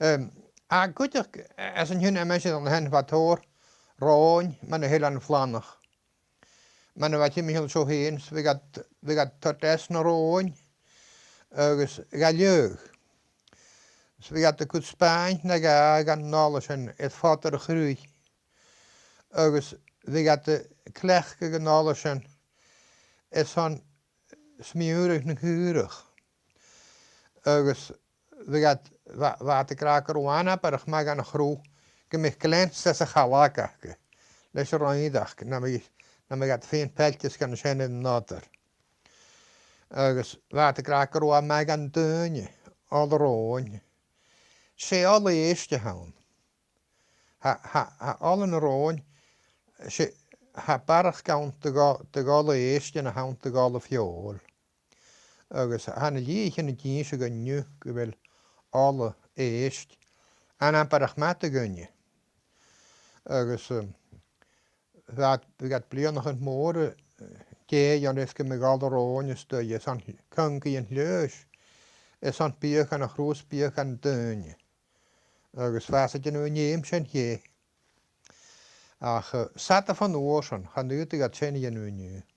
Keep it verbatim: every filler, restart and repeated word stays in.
Um, a' cuideachd às an t-seann aimsir an sin bha tòrr ròin mun a h-uile flannach. Mar a bha timcheall seo fhèin, 's bhiodh iad, bhiodh iad a' toirt às na ròin agus ga leaghadh. 'S bhiodh iad a' cur spàin no dhà dhen ola sin air fodar a' chruidh. Agus bhiodh iad a' cleachdadh an ola sin airson smiùrachadh na caorach. Agus bhiodh iad, bha, bha iad ag ràdh gun robh e anabarrach math dhan a' chrodh gum biodh gleans às a' chaladh aca leis an raoineachd, nam biodh, nam biodh iad a' faighinn pailteas dhen sin air an fhodar. Agus bha iad ag ràdh gun robh e math dhan daoine, ola ròin. 'S e ola èisd a th' ann. Tha, tha, tha ola na ròin, 's e, tha barrachd ann de dh'o-, de dh'ola èisd na th' ann de dh'ola feòil. Agus tha na liathaichean ag innse dhuinne gu bheil ola èisd anabarrach math do dhaoine. Agus, um, bha, bhiodh iad bliadhnaichean mòra, eh, dèidh aon fheasgar mu dh'ola ròin a-staigh, airson cungaidhean leòmhais, airson biadh dhan a' chrodh 's biadh dhan daoine. Agus bha iad a' dèanamh an fheum sin dheth. Ach, eh, 's fhada bhon uair sin, chan fhaodadh iad sin a dhèanamh an-diugh.